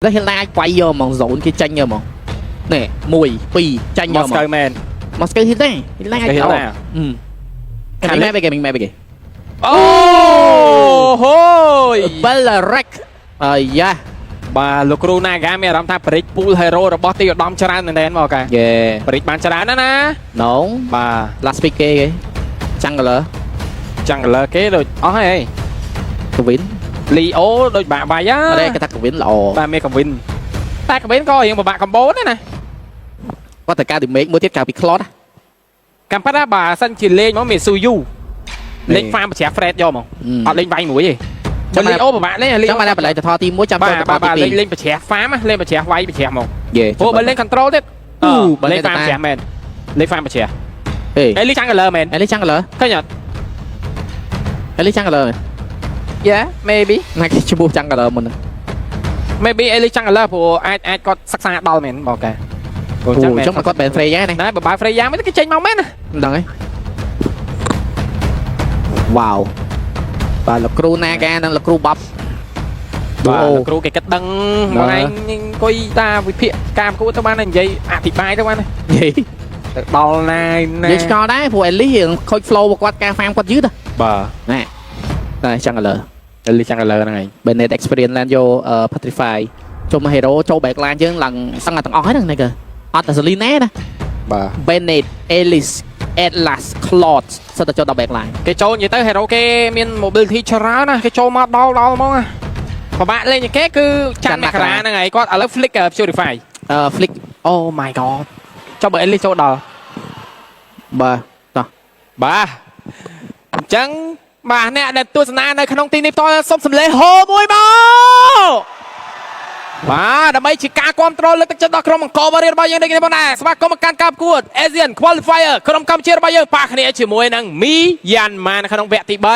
តែហេឡាអាចវាយយកហ្មង zone គេចាញ់យកហ្មងនេះ1 2ចាញ់យកហ្មង Moskov មែន មកស្គីហ៊ីឡាហ៊ីឡាអាច គេ អូ ណា ខាងនេះបែគេមីងបែគេ អូហូយ Belrek អាយ៉ា បាទលោកគ្រូណាកាមានអារម្មណ៍ថាប្រិចពូល hero របស់ទីឧត្តមច្រើនមែនទែនមកកា យេ ប្រិចបានច្រើនណាស់ណា នង បាទ last pick គេគេ Jungler jungler គេដូចអស់ហើយ កវិន លីអូដូចបាក់វាយហ៎ អត់ទេគេថាកវិនល្អ បាទមានកវិនតែកវិនក៏រៀងពិបាក combo ដែរណា គាត់តែការ damage មួយទៀតក្រៅពី Claude ណា កម្មប៉ាត់ណាបើសិនជាលេងមកមានស៊ូយូលេង farm ប្រជ្រះ Fred យកមកអត់លេងវាយមួយទេ ចាំ បើលីអូពិបាកលេងលី ចាំបានតែបល័យតថទី1ចាំ បាទ ចូលត បាទបាទ ថទី លេងលេងប្រជ្រះ farm ណាលេងប្រជ្រះវាយប្រជ្រះមក 2យេ ព្រោះបើលេង control ទៀត អូបើ លេង លេង farm ប្រជ្រះមែនលេង farm ប្រជ្រះ ហេ អេលី jungler មែន អេលី Jungler ឃើញអត់ អេលី Jungler Yeah, maybe. ណាគេឈ្មោះ Jungler មុនហ្នឹង Maybe អេលី jungler ព្រោះអាចអាចគាត់សិក្សាដល់មែនបងកាព្រោះ អូ ចឹងមែន ចុងមកគាត់ ban Freya ណា ណាបើបើ Freya មិនគេចេញមកមែនណា មិនដឹងទេវ៉ាវបាទលោកគ្រូណាកានិងលោកគ្រូបាប់ បាទ អូ លោកគ្រូគេគិតដឹងមកឯងអង្គុយតាវិភាគការប្រកួតទៅបានតែនិយាយអធិប្បាយទៅបានណា និយាយ ទៅដល់ណាណា និយាយឆ្ងល់ដែរព្រោះអេលីរៀងខូច flow របស់គាត់ការ farm គាត់យឺត បាទ ណាតែ Jungler អេលី jungler ហ្នឹងឯង Bennett Experience Land យក Petrify ចូលមក Hero ចូល backline យើងឡើងសឹងតែទាំងអស់ហើយហ្នឹងនេះគេអត់តែ Selena ណា បាទ Bennett Ellis Atlas Claude សិតតែចូលដល់ backline គេចូលនិយាយទៅ hero គេមាន mobility ច្រើនណាគេចូលមកដល់ដល់ហ្មងណាពិបាកលេងជាងគេគឺច័ន្ទមករាហ្នឹងឯងគាត់ឥឡូវ flick purify អឺ Flick Oh my god ចុះបើអេលីចូលដល់ បាទតោះ បាទអញ្ចឹងបាទអ្នកដែលទស្សនានៅក្នុងទីនេះផ្ទាល់សូមសម្លេងហូមួយមកបាទដើម្បីជាការគ្រប់គ្រងលើកទឹកចិត្តដល់ក្រុមអង្គរបរិយារបស់យើងដូចគ្នាផងដែរស្វាគមន៍មកកាន់ការប្រកួត ASEAN Qualifier ក្រុមកម្ពុជារបស់យើងប៉ះគ្នាជាមួយនឹងមីយ៉ាន់ម៉ានៅក្នុងវគ្គទី3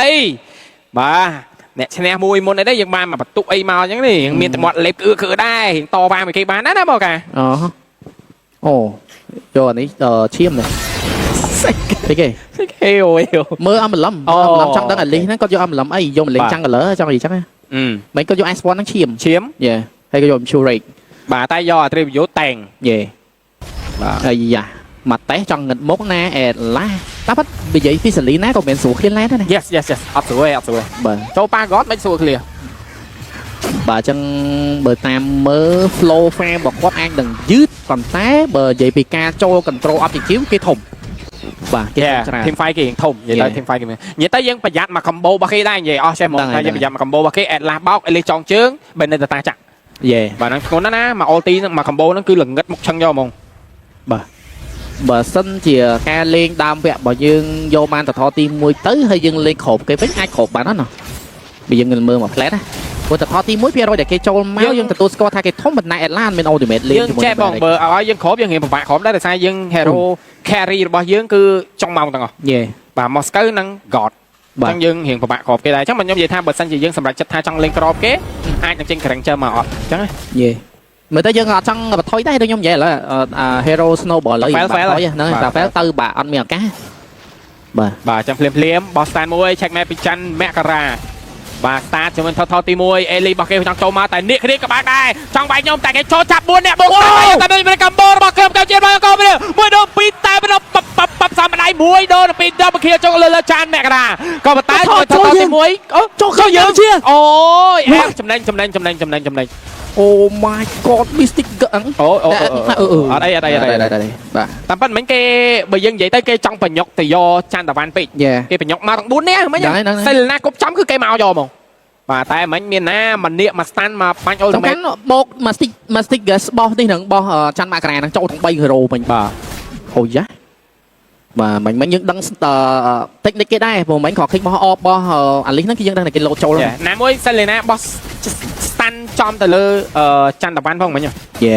បាទអ្នកឈ្នះមួយមុនអីដែរយើងបានមកបន្ទុកអីមកអញ្ចឹងនេះយើងមានតែមាត់លេបក្អឺក្អឺដែររៀងតវ៉ាមួយគេបានណាណាបងកា អូអូយកអានេះអឺឈាមនេះអីគេ ហេអូយ មើលអំឡំ អូ អំឡំចង់ដឹងអាលីសហ្នឹងគាត់យកអំឡំអីយកម្លេង បាទ Jungler ចង់និយាយចឹងណាមិនគាត់យក S1 ហ្នឹងឈាម ឈាម យេហើយគាត់យក Mchurek បាទតែយកអាត្រីប្រយោជន៍តែង យេ បាទ អាយ៉ាមកតេះចង់ងឹតមុខណាអេឡាតែប៉ាត់និយាយពីសាលីណាក៏មិនស្រួលឃ្លានឡែនដែរណា Yes yes yes អត់ស្រួលទេអត់ស្រួលទេ បាទ ចូលប៉ាកតមិនស្រួលឃ្លា បាទអញ្ចឹងបើតាមមើល flow farm របស់គាត់អាចនឹងយឺតប៉ុន្តែបើនិយាយពីការចូល control objective គេធំបាទគេធំច្រើន team fight គេរៀងធំនិយាយទៅ Yeah. team fight គេមាននិយាយទៅយើងប្រយ័ត្នមក combo របស់គេដែរនិយាយអស់ចេះហ្មង ហ្នឹងហើយ តែយើងប្រយ័ត្នមក combo របស់គេ Atlas បោក Elise ចងជើង Benedetta តាចាក់ យេ បាទហ្នឹងធ្ងន់ណាស់ណាមក ulti ហ្នឹងមក combo ហ្នឹងគឺល្ងឹតមុខឆឹងយកហ្មង បើសិនជាការលេងដើមវគ្គរបស់យើងយកបានតថទី1ទៅហើយយើងលេងគ្រប់គេវិញអាចគ្រប់បានណាស់ណោះបើយើងមើលមកផ្លែតណាព្រោះតថទី1ភាគរយដែលគេចូលមកយើងទទួលស្គាល់ថាគេធំប៉ុន្តែ Atlas មាន ultimate លេង យើង ជាមួយ ចេះបង នឹង បើឲ្យយើងគ្របយើងរៀងពិបាកគ្របដែរដោយសារយើង hero carry របស់យើងគឺចុងម៉ោងទាំងអស់ យេ បាទ Moskov និង God បាទ អញ្ចឹងយើងរៀងពិបាកគ្របគេដែរអញ្ចឹងបើខ្ញុំនិយាយថាបើសិនជាយើងសម្រេចចិត្តថាចង់លេងក្របគេអាចនឹងចេញ Granger មកអត់អញ្ចឹងណា យេមើលទៅយើងអត់ចង់បន្ថយដែរដូចខ្ញុំនិយាយឥឡូវអា Hero Snowball ឥឡូវ Fail fail បាក់ថយហ្នឹង បាទ តែ fail ទៅបាទអត់មានឱកាសបាទ បាទអញ្ចឹងភ្លាមភ្លាមបោះ stand មួយ check map ពីច័ន្ទមករាបាទ start ជាមួយថថទី1អេលីរបស់គេចង់ចូលមកតែនេះគ្នាក៏បើកដែរចង់វាយខ្ញុំតែគេចូលចាប់4នាក់បុកតែមានកម្ពុជារបស់ក្រុមកម្ពុជារបស់កូនមួយដងពីរតែម្ដងប៉បប៉បប៉បសំដៃមួយដងពីរដងមកខៀចូលលើលើចានមករាក៏ប៉ុន្តែជាមួយថថទី1អូ ចូលចូលយើងជា អូយអែចំណេញចំណេញចំណេញចំណេញចំណេញ Oh my god Mystic អឹង អូអូអត់អីអត់អីអត់អី បាទ តាមពិតមិញគេបើយើងនិយាយទៅគេចង់បញ្ញុកទៅយកច័ន្ទតាវ៉ាន់ពេក យេ គេបញ្ញុកមកទាំង4នាក់មិញ ហ្នឹងហើយហ្នឹងហើយ សិលណាគប់ចំគឺគេមកយកហ្មងបាទតែមិញមានណាមកនៀកមកស្តាន់មកបាញ់អូល សំ ទីមេត ខាន់បោកមក stick មក stick gas បោះនេះនឹងបោះច័ន្ទមករានឹងចូលទាំង3 hero វិញ បាទ អូយ៉ាបាទមិញមិញយើងដឹងតិចនិចគេដែរព្រោះមិញគ្រាន់ឃើញបោះអបបោះអាលីសហ្នឹងគឺយើងដឹងតែគេលោតចូលហ្នឹង ណាមួយសិលណាបោះស្តាន់ចំទៅលើច័ន្ទតាវ៉ាន់ផងមិញ យេ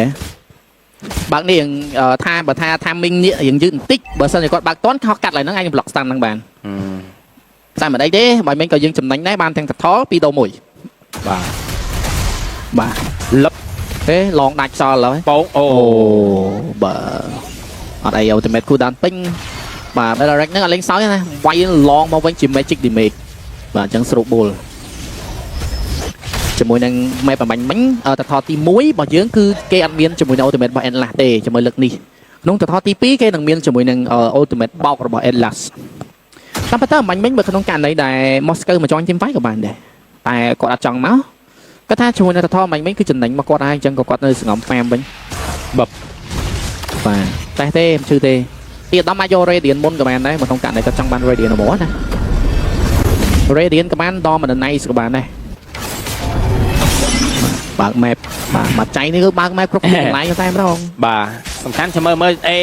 បើកនេះរៀងថាបើថាថាមីងនេះរៀងយឺតបន្តិចបើសិនជាគាត់បើកតន់ខុសកាត់ឡើយហ្នឹងអាចប្លុក stand ហ្នឹងបានតែមិនអីទេបើមិនក៏យើងចំណេញដែរបានទាំងតថ2ដល់1 បាទ បាទ លឹប ទេឡងដាច់ខ្យល់ឡើយ បងអូ អូបើអត់អី ultimate cooldown ពេញបាទ direct ហ្នឹងអត់លេងសើចទេណាវាយឡងមកវិញជា magic damage បាទអញ្ចឹងស្រួលបួល ជាមួយនឹង map បំបញ្ញមិញតថទី1របស់យើងគឺគេអត់មានជាមួយនឹង ultimate របស់ Atlas ទេជាមួយលើកនេះក្នុងតថទី2គេនឹងមានជាមួយនឹង ultimate បោករបស់ Atlas តាមពិតទៅអំបញ្ញមិញបើក្នុងករណីដែល Moscow មក join team fight ក៏បានដែរតែគាត់អត់ចង់មកគាត់ថាជាមួយនឹងតថអំបញ្ញមិញគឺចំណេញមកគាត់ហើយអញ្ចឹងក៏គាត់នៅសងំ farm វិញ បប បាទតែទេមិនឈឺទេទីអាដាមអាចយក Radiant មុនក៏បានដែរបើក្នុងករណីគាត់ចង់បាន Radiant ហ្មងណា Radiant ក៏បានដល់មិន Nice ក៏បានដែរបើក map បាទមួយចៃនេះគឺបើក map គ្រប់កន្លែងតែម្ដង បាទសំខាន់ចាំមើលមើលអេ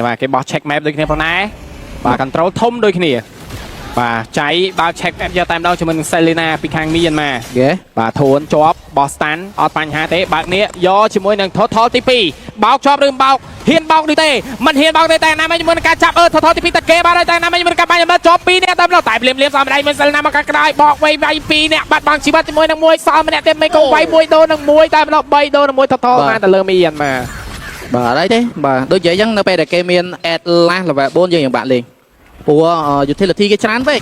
បាទគេបោះ check map ដូចគ្នាផងដែរបាទ control ធំដូចគ្នាបាទចៃបើក check map យកតែម្ដងជាមួយនឹង Selena ពីខាងមីយ៉ាន់ម៉ា យេ បាទធួនជាប់បោះ stun អត់បញ្ហាទេបើកនេះយកជាមួយនឹង total ទី2បោកជាប់ឬមិនបោកហ៊ានបោកនេះទេមិនហ៊ានបោកទេតែណាមិនជាមួយនឹងការចាប់អឺ total ទី2តគេបាទហើយតែណាមិនជាមួយនឹងការបាញ់មើលជាប់2នាក់តែម្ដងតែភ្លាមភ្លាមសំដៃមួយ Selena មកខាងក្រោយបោកវៃវៃ2នាក់បាត់បង់ជីវិតជាមួយនឹងមួយសល់ម្នាក់ទៀតមេកងវៃមួយដូរនឹងមួយតែម្ដង3ដូរនឹងមួយ total បានទៅលើមីយ៉ាន់ម៉ា បាទអីទេបាទដូចនិយាយអញ្ចឹងនៅពេលដែលគេមាន Atlas level 4យើងយ៉ាងបាក់លេងព្រោះ utility គេច្រើនពេក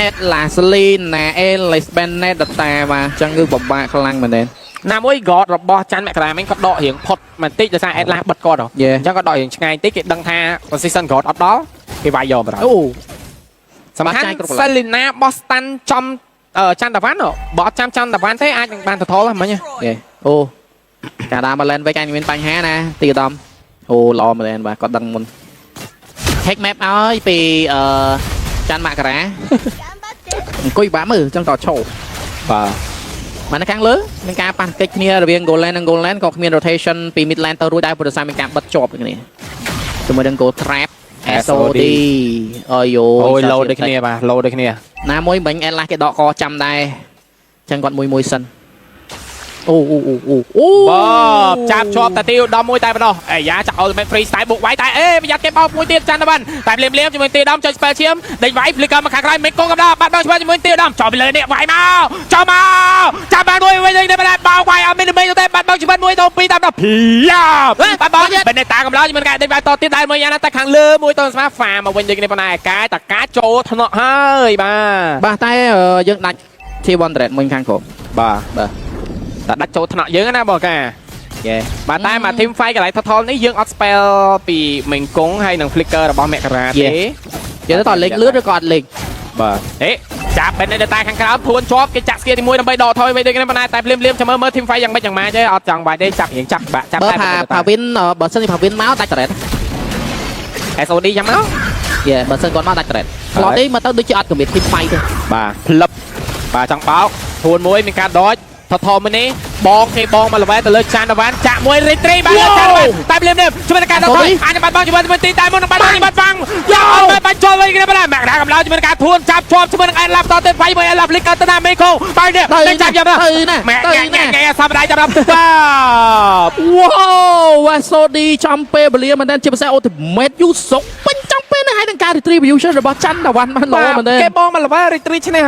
Atlas Lina Alice Bennett Data បាទអញ្ចឹងគឺពិបាកខ្លាំងមែនទែន ណាមួយ god របស់ច័ន្ទមករាមិញគាត់ដករៀងផុតបន្តិចដោយសារ Atlas បិទគាត់ហ៎ យេ អញ្ចឹងគាត់ដករៀងឆ្ងាយបន្តិចគេដឹងថា position god អត់ដល់គេវាយយកបណ្ដោយ អូ សំខាន់ បាត់ចាយគ្រប់កន្លែង សេលីណាបោះ stun ចំច័ន្ទតាវ៉ាន់ហ៎បើអត់ចាំច័ន្ទតាវ៉ាន់ទេអាចនឹងបាន total ហ្នឹងមិញហ៎ យេអូការដើរមក lane វិញអាចមានបញ្ហាណាទីឧត្តមអូល្អមែនទែនបាទគាត់ដឹងមុន take map ឲ្យពីអឺច័ន្ទមករាអង្គុយបាក់មើលអញ្ចឹងតឈោ បាទ មកនៅខាងលើមានការប៉ះកិច្ចគ្នារវាង goal lane និង goal lane ក៏គ្មាន rotation ពី mid lane ទៅរួចដែរព្រោះដោយសារមានការបិទជាប់ដូចគ្នាជាមួយនឹង goal trap SOD អើយយោ អូយលោដូចគ្នាបាទលោដូចគ្នា ណាមួយមិញ Atlas គេដកកចាំដែរអញ្ចឹងគាត់មួយមួយសិនអូអូអូអូអូ បចាប់ជាប់តាទីឧត្តមមួយតែប៉ុណ្ណោះអាយ៉ាចាក់ ultimate free style បុកវាយតែអេប្រយ័ត្នគេបោកមួយទៀតច័ន្ទតាវ៉ាន់តែភ្លាមភ្លាមជាមួយទីឧត្តមចុច spell ឈាមដេញវាយ flicker មកខាងក្រោយមេកងកំដរបាត់បង់ច្បាស់ជាមួយទីឧត្តមចោលពីលើនេះវាយមកចោលមកចាប់បានមួយវិញនេះបានបោកវាយអត់មានដើម្បីទេបាត់បង់ច្បាស់មួយទៅពីរតាមដល់ភ្លាមបាត់បង់បេនេតាកំឡោជាមួយការដេញវាយតទៀតដែរមួយយ៉ាងណាតែខាងលើមួយតស្មាហ្វាមកវិញដូចគ្នាប៉ុណ្ណាកាយតកាចូលថ្នាក់ហើយបាទ បាទតែយើងដាច់ T1 Red មួយខាងក្រោម បាទ បាទ តែដាច់ចូលថ្នាក់យើងណាបងកា យេ បាទតែមក team fight កន្លែង total នេះយើងអត់ spell ពីមេងកុងហើយនិង flicker របស់មករាទេ យើងទៅតលេងលឿនឬក៏អត់លេង បាទអេចាប់បេនដេតាខាងក្រោមធួនជាប់គេចាក់ស្គៀទី1ដើម្បីដកថយវិញដូចគ្នាប៉ុន្តែតែភ្លាមភ្លាមចាំមើលមើល team fight យ៉ាងម៉េចយ៉ាងម៉ាទេអត់ចង់បាច់ទេចាប់រៀងចាប់បាក់ចាប់ បើ តែ ផាផាវិនបើសិនជាផាវិនមកដាច់ turret SOD យ៉ាងមក យេបើសិនគាត់មកដាច់ turret ខ្លត់ទេមើលទៅដូចជាអត់កម្រិត team fight ទេ បាទផ្លឹបបាទចង់បោកធួនមួយមានការដចថថមួយនេះបងគេបងមកល្វែទៅលើចានតាវ៉ាន់ចាក់មួយរីត្រីបាទលើចានតាវ៉ាន់តែភ្លាមភ្លាមជួយនឹងការដកថយអាចនឹងបាត់បង់ជាមួយជាមួយទីតែមុននឹងបាត់បង់បាត់បាំងយកបាត់បាច់ចូលវិញគ្នាបាទមករាកំឡោជាមួយនឹងការធួនចាប់ជាប់ជាមួយនឹងអែនឡាប់តទៅវាយមួយអែនឡាប់លីកទៅណាមេកូបាយនេះ ទៅ ចាប់យកមក ទៅណា ម៉ែ ទៅ ញ៉ែ ណា ញ៉ែសាប់ដៃចាប់ដល់បាទ វ៉ាវ SOD ចំពេលវេលាមែនតើជាភាសា Ultimate យូសុកពេញចំពេលនេះហើយនឹងការ retribution របស់ច័ន្ទតាវ៉ាន់បានល្អមែនតើ គេបងមកល្វែរីត្រីឈ្នះ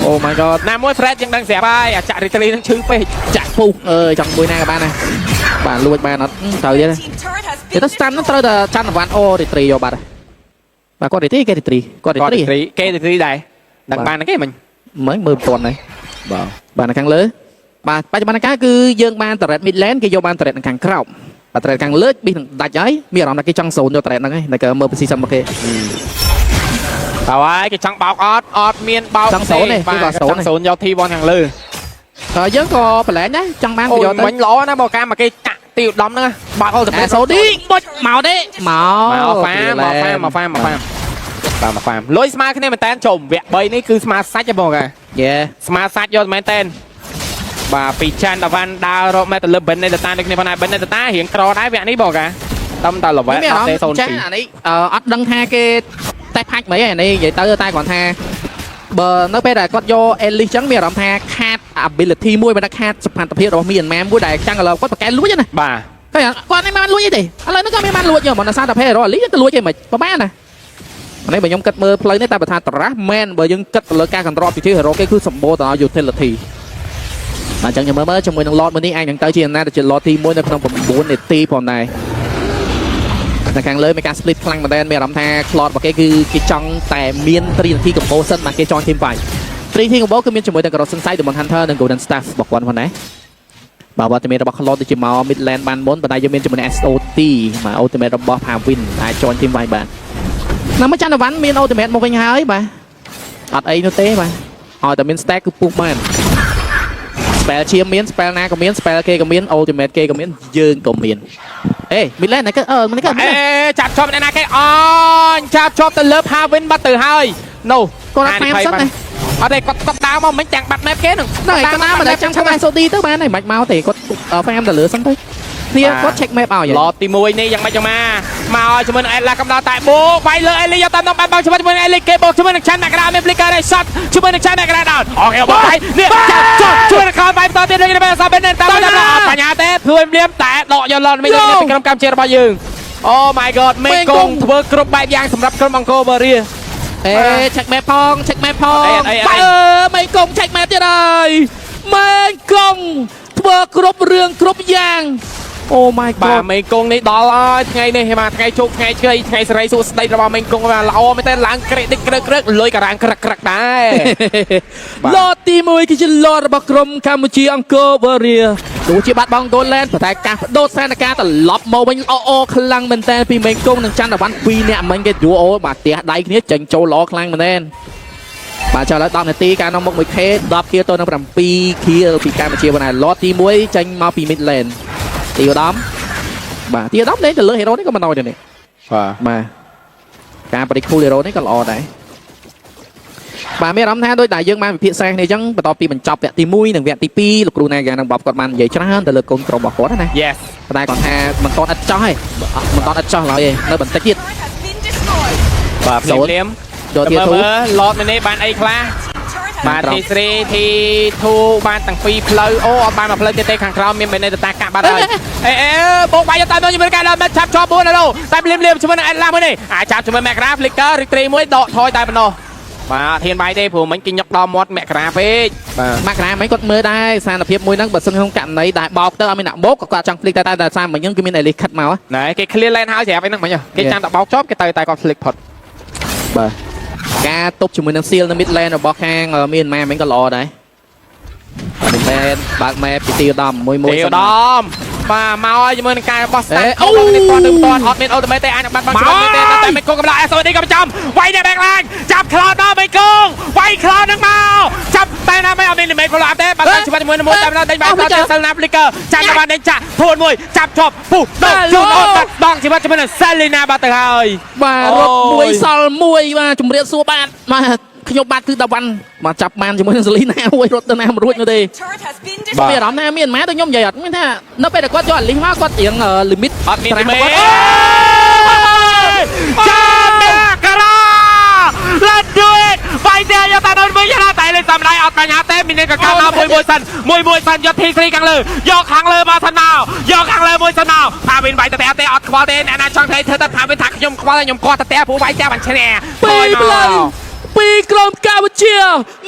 Oh my god ណាមួយ Fred យើងដឹងស្រាប់ហើយអាចាក់រីត្រីនឹងឈឺពេក ចាក់ពុះអើយចង់មួយណាក៏បានដែរបាទលួចបានអត់ត្រូវទៀតទេទៅ stand ហ្នឹងត្រូវតែច័ន្ទតាវ៉ាន់អូ retri យកបាត់ហើយបាទគាត់ retri គេ retri គាត់ គាត់ retri រីត្រីគេរីត្រីដែរដឹងបានគេមិញ មើលមើលមិនទាន់ហើយ បាទ បាទនៅខាងលើបាទបច្ចុប្បន្នកាលគឺយើងបាន turret mid lane គេយកបាន turret នៅខាងក្រោមបាទ turret ខាងលើប៊ីនឹងដាច់ហើយមានអារម្មណ៍ថាគេចង់សូនយក turret ហ្នឹងហើយតែគេមើល position មកគេ តើហើយគេចង់បោកអត់អត់មានបោក ចង់សូនទេគេក៏សូន ចង់សូនយក T1 ខាងលើ ហើយយើងក៏ប្រឡែងដែរចង់បាន អូ ក៏យកទៅ យមិញល្អណាស់បើការមកគេចាក់ទីឧត្តមហ្នឹងបើកអល់តែ អេសូឌីបុចមកទេមក មកហ្វាមកហ្វាមកហ្វាមកហ្វាបាទមកហ្វាលុយស្មើគ្នាមែនតើជុំវគ្គ3នេះគឺស្មើសាច់ហ៎បងកា យេ ស្មើសាច់យកមែនតើបាទពីច័ន្ទតាវ៉ាន់ដើររកមែនទៅលើបិននៃតាដូចគ្នាប៉ុន្តែបិននៃតារៀងក្រដែរវគ្គនេះបងកាតំតែល្វែ មានអារម្ម អត់ទេ ណ៍ចា 02 អានេះអត់ដឹងថាគេតែផាច់មិនអីអានេះនិយាយទៅតែគ្រាន់ថាបើនៅពេលដែលគាត់យក Alice ចឹងមានអារម្មណ៍ថាខាត ability មួយមិនថាខាតសមត្ថភាពរបស់មីអនម៉ាមួយដែលចាំងឥឡូវគាត់ប្រកែលួចណា បាទ ឃើញគាត់នេះមិនបានលួចអីទេឥឡូវនេះគាត់មិនបានលួចទេមិនថាតែភេរ៉ Alice ទៅលួចអីមិនប្រហែលណាអានេះបើខ្ញុំគិតមើលផ្លូវនេះតែបើថាត្រាស់មែនបើយើងគិតទៅលើការ control ពិធី hero គេគឺសម្បូរទៅដល់ utility បាទអញ្ចឹងខ្ញុំមើលមើលជាមួយនឹង lot មួយនេះអាចនឹងទៅជាណាទៅជា lot ទី1នៅក្នុង9នាទីផងដែរនៅខាងលើមានការ split ខ្លាំងមែនទែនមានអារម្មណ៍ថា Claude របស់គេគឺគេចង់តែមាន3នាទី combo សិនបាទគេចង់ team fight 3 team combo គឺមានជាមួយនឹង Corrosion Scythe, Demon Hunter និង Golden Staff របស់គាត់ផងដែរបាទវត្តមានរបស់ Claude ដូចជាមក mid lane បានមុនប៉ុន្តែយើងមានជាមួយនឹង SOT បាទ ultimate របស់ Pavin អាច join team វាយបានណាមួយច័ន្ទវ៉ាន់មាន ultimate មកវិញហើយបាទអត់អីនោះទេបាទឲ្យតែមាន stack គឺពុះបាន spell ឈាមមាន spell ណាក៏មាន spell គេក៏មាន ultimate គេក៏មានយើងក៏មានអេ mid lane ណាក៏អឺមិនក៏ អេចាប់ជាប់អ្នកណាគេអញចាប់ជាប់ទៅលើ Pavin បាត់ទៅហើយនោះ គាត់អត់ farm សិនណា អត់ទេគាត់គាត់ដើរមកមិញទាំងបាត់ map គេហ្នឹង ហ្នឹងហើយគាត់ដើរមកតែចាំចាំ SOD ទៅបានហើយមិនបាច់មកទេគាត់ farm ទៅលើសិនទៅគ្នាគាត់ check map ឲ្យ ឡតទី1នេះយ៉ាងម៉េចយ៉ាងម៉ាមកឲ្យជាមួយនឹងអេឡាកំដៅតែបូកវាយលើអេលីយកតាមតាមបានបងជាមួយនឹងអេលីគេបូកជាមួយនឹងឆាន់មករាមាន flicker ដែរ shot ជាមួយនឹងឆាន់មករាដល់ OK បងហើយនេះចាប់ចុះជួយនឹងខោបាយបន្តទៀតនេះបែបសាបេនតាមតាមអត់បញ្ហាទេភ្លួយភ្លាមតែដកយកឡនវិញពីក្រុមកម្ពុជារបស់យើង Oh my god មេកងធ្វើគ្រប់បែបយ៉ាងសម្រាប់ក្រុមអង្គរបូរី អេ check map ផង check map ផង អីអី បើមេកុង check map ទៀតហើយមេកុងធ្វើគ្រប់រឿងគ្រប់យ៉ាង Oh my បាទ god មេកងនេះដល់ហើយថ្ងៃនេះបាទថ្ងៃជោគថ្ងៃជ័យថ្ងៃសេរីសួស្តីរបស់មេកងបាទល្អមែនតើឡើង credit ក្រឹកក្រឹកលុយការាងក្រឹកក្រឹកដែរ បាទ ឡតទី1គឺជាឡតរបស់ក្រុមកម្ពុជាអង្គរវរាទោះជាបាត់បង់ gold lane ប៉ុន្តែការបដូរស្ថានភាពត្រឡប់មកវិញល្អអខ្លាំងមែនតើពីមេងគង់និងច័ន្ទវ៉ាន់ពីរនាក់មិញគេយូអូបាទផ្ទះដៃគ្នាចេញចូលល្អខ្លាំងមែនតើបាទចូលឥឡូវ10នាទីការនាំមុខ 1K 10 kill ទៅនឹង7 kill ពីកម្ពុជាប៉ុន្តែឡតទី1ចេញមកពី mid lane ទីឧត្តមបាទទីឧត្តមលេងទៅលើ hero នេះក៏មិនណយដែរនេះ បាទ បាទការបរិខូល hero នេះក៏ល្អដែរបាទមានអារម្មណ៍ថាដូចដែលយើងបានវិភាគសាគ្នាអញ្ចឹងបន្ទាប់ពីបញ្ចប់វគ្គទី1និងវគ្គទី2លោកគ្រូណាយ៉ាងនឹងបបគាត់បាននិយាយច្រើនទៅលើកូនក្រុមរបស់គាត់ណា Yes ប៉ុន្តែគាត់ថាមិនតន់ឥតចោះទេមិនតន់ឥតចោះឡើយទេនៅបន្តិចទៀត Has been destroyed. បាទភ្លាមភ្លាម យកទៀតធូ មើលឡតនេះបានអីខ្លះ Turret has បាទ T3 T2 បានទាំងពីរផ្លូវអូអត់បានមួយផ្លូវទៀតទេខាងក្រោមមានបេណេតតាកាក់បាត់ហើយអេអេបោកបាយតាមជាមួយការដល់ឆាប់ជាប់4ដល់តែភ្លាមភ្លាមជាមួយនឹងអេឡាមួយនេះអាចចាប់ជាមួយមករា Flicker រីត្រីមួយដកថយតែប៉ុណ្ណោះបាទអត់ហ៊ានបាយទេព្រោះមិញគេញុកដល់មាត់មករាពេកបាទ មករាមិញគាត់មើលដែរស្ថានភាពមួយហ្នឹងបើសិនក្នុងករណីដែលបោកទៅអត់មានអ្នកបោកក៏គាត់ចង់ flick តែតែសារមិញហ្នឹងគឺមានអេលីខិតមក ណែគេ clear lane ហើយស្រាប់អីហ្នឹងមិញគេចាំតែបោកជាប់គេទៅតែគាត់ flick ផុត បាទការទប់ជាមួយនឹង seal នៅ mid lane របស់ខាងមានម៉ាមិញក៏ល្អដែរ mid lane បើក map ពីទីឧត្តមមួយមួយ ទេវ សិន ដាមបាទមកហើយជាមួយនឹងការបោះស្តា អេ ប់អូនេះទាន់ទៅទាន់អត់មានអូតូមេតទេអាចនឹងបាត់បង់ជាមួយទេតែមេកងកំឡោះ SOD ក៏ចំវាយអ្នក back line ចាប់ខ្លោចដល់មេកងវាយខ្លោចនឹងមកចាប់តែណាមិនអត់មានមេ follow up ទេបាត់ជាមួយនឹងមួយតែដេញបាត់ដល់សិលណា flicker ចាំបានដេញចាក់ធួនមួយចាប់ជាប់ពុះដល់ជូនអូនបាត់បង់ជីវិតជាមួយនឹង Selina បាត់ទៅហើយ បាទរត់មួយសល់មួយបាទជំរាបសួរបាទបាទខ្ញុំបាទគឺតាវ៉ាន់បាទចាប់បានជាមួយនឹងសេលីណាមួយរត់ទៅណាមិនរួចនោះទេ turret has been មានអារម្មណ៍ថាមានម៉ែដូចខ្ញុំនិយាយអត់មានថានៅពេលដែលគាត់យកអាលីសមកគាត់រៀង limit អត់មាន ត្រាស់ មេ គាត់ ចាំមករា Let's do it វាយទេយកតាដល់វិញណាតែលេងសំដៃអត់បញ្ហាទេមានអ្នកកកាមកមួយមួយសិនមួយមួយសិនយក T3 ខាងលើយកខាងលើមកសិនមកយកខាងលើមួយសិនមកផាវិនវាយតតែទេអត់ខ្វល់ទេអ្នកណាចង់ធ្វើធ្វើទៅផាវិនថាខ្ញុំខ្វល់ខ្ញុំគាត់តតែព្រោះវាយតែបានឈ្នះ ពីរផ្លូវពីក្រុមកម្ពុជា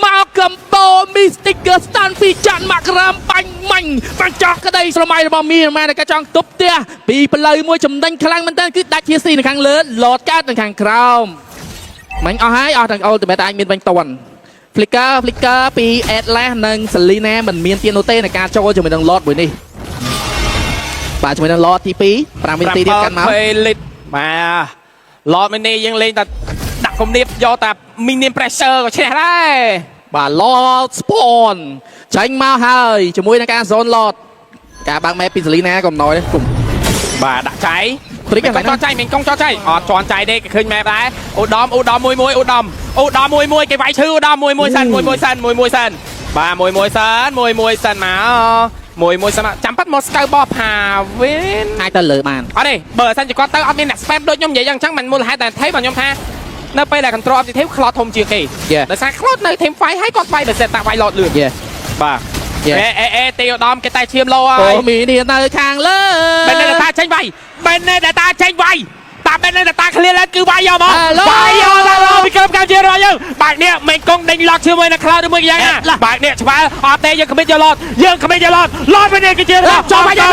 មកកំបោ Mystic Stan ពីច័ន្ទមករាមបាញ់មាញ់បាញ់ចោះក្តីស្រមៃរបស់មានម៉ែដែលចង់ទប់ផ្ទះពីផ្លូវមួយចំណេញខ្លាំងមែនទែនគឺដាច់ជាស៊ីនៅខាងលើលតកើតនៅខាងក្រោមមាញ់អស់ហើយអស់ទាំង Ultimate អាចមានវិញតន់ Flicker Flicker ពី Atlas និង Selena មិនមានទៀតនោះទេในការចូលជាមួយនឹង Lord មួយនេះបាទជាមួយនឹង Lord ទី2 5វិនាទីទៀតកាន់មក លីតបាទ Lord នេះយើងលេងតែដាក់គំនាបយកតែ minion pressure ក៏ឈ្នះដែរ បាទ Lord Spawn ចាញ់មកហើយជាមួយនឹងការ zone Lord ការបើក map ពី Selena ក៏មិនណយដែរគុំ បាទដាក់ចៃ ព្រិច កងចចៃមានកងចចៃអត់ជន់ចៃទេគេឃើញម៉ែបដែរឧត្តមឧត្តមមួយមួយឧត្តមឧត្តមមួយមួយគេវាយឈឺឧត្តមមួយមួយសិនមួយមួយសិនមួយមួយសិនបាទមួយមួយសិនមួយមួយសិនមកមួយមួយសិនមកចាំប៉ាត់មកស្កៅបោះផាវិន អាចទៅលើបាន អត់ទេបើសិនជាគាត់ទៅអត់មានអ្នក spam ដូចខ្ញុំនិយាយយ៉ាងអញ្ចឹងមិនមូលហេតុតែថៃបើខ្ញុំថានៅពេលដែល control objective ខ្លោតធំជាងគេ Yeah. ដោយសារខ្លោតនៅ team fight ហើយគាត់វាយបើសិនតាវាយឡតលឿន យេ បាទ Yeah. អេអេអេទេឧត្តមគេតែឈាមលោហើ អូ យ មីនេះនៅខាងលើ បែនដេតាចេញវាយបែនដេតាចេញវាយ តាមបែបនេះតា clear ឡើងគឺវាយយកមកវាយយកតែពីក្រុមកម្ពុជារបស់យើងបាក់នេះមេងកុងដេញឡុកជាមួយនឹង Cloud ឬមួយយ៉ាងណាបាក់នេះច្បាស់អត់ទេយើងគ្មានយកឡតយើងគ្មានយកឡតឡតវិញនេះគឺជាចូលមកចូល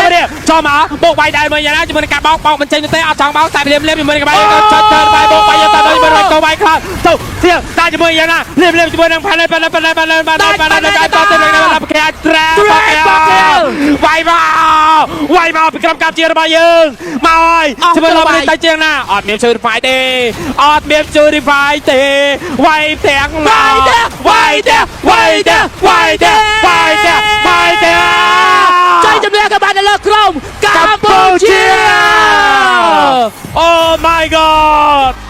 ចូលមកបោកវាយដែរមួយយ៉ាងណាជាមួយនឹងការបោកបោកមិនចេញទេអត់ចង់បោកតែភ្លាមភ្លាមជាមួយនឹងការបោកចុចទៅបាយបោកបាយយកតែជាមួយនឹងកោបាយ Cloud ទៅសៀងតែជាមួយយ៉ាងណាភ្លាមភ្លាមជាមួយនឹងផាណែផាណែផាណែផាណែផាណែផាណែផាណែទៅនឹងគេអាចត្រាវាយមកវាយមកពីក្រុមកម្ពុជារបស់យើងមកហើយជាមួយឡប់នេះទៅជាងណាអត់មាន Purify ទេអត់មាន Purify ទេវាយទាំងមកវាយទាំងវាយទាំងវាយទាំងវាយទាំងវាយទាំង ចៃជំនះក៏បានទៅលើក្រុមកម្ កម្ ពុ ពុជា ជា Oh my god.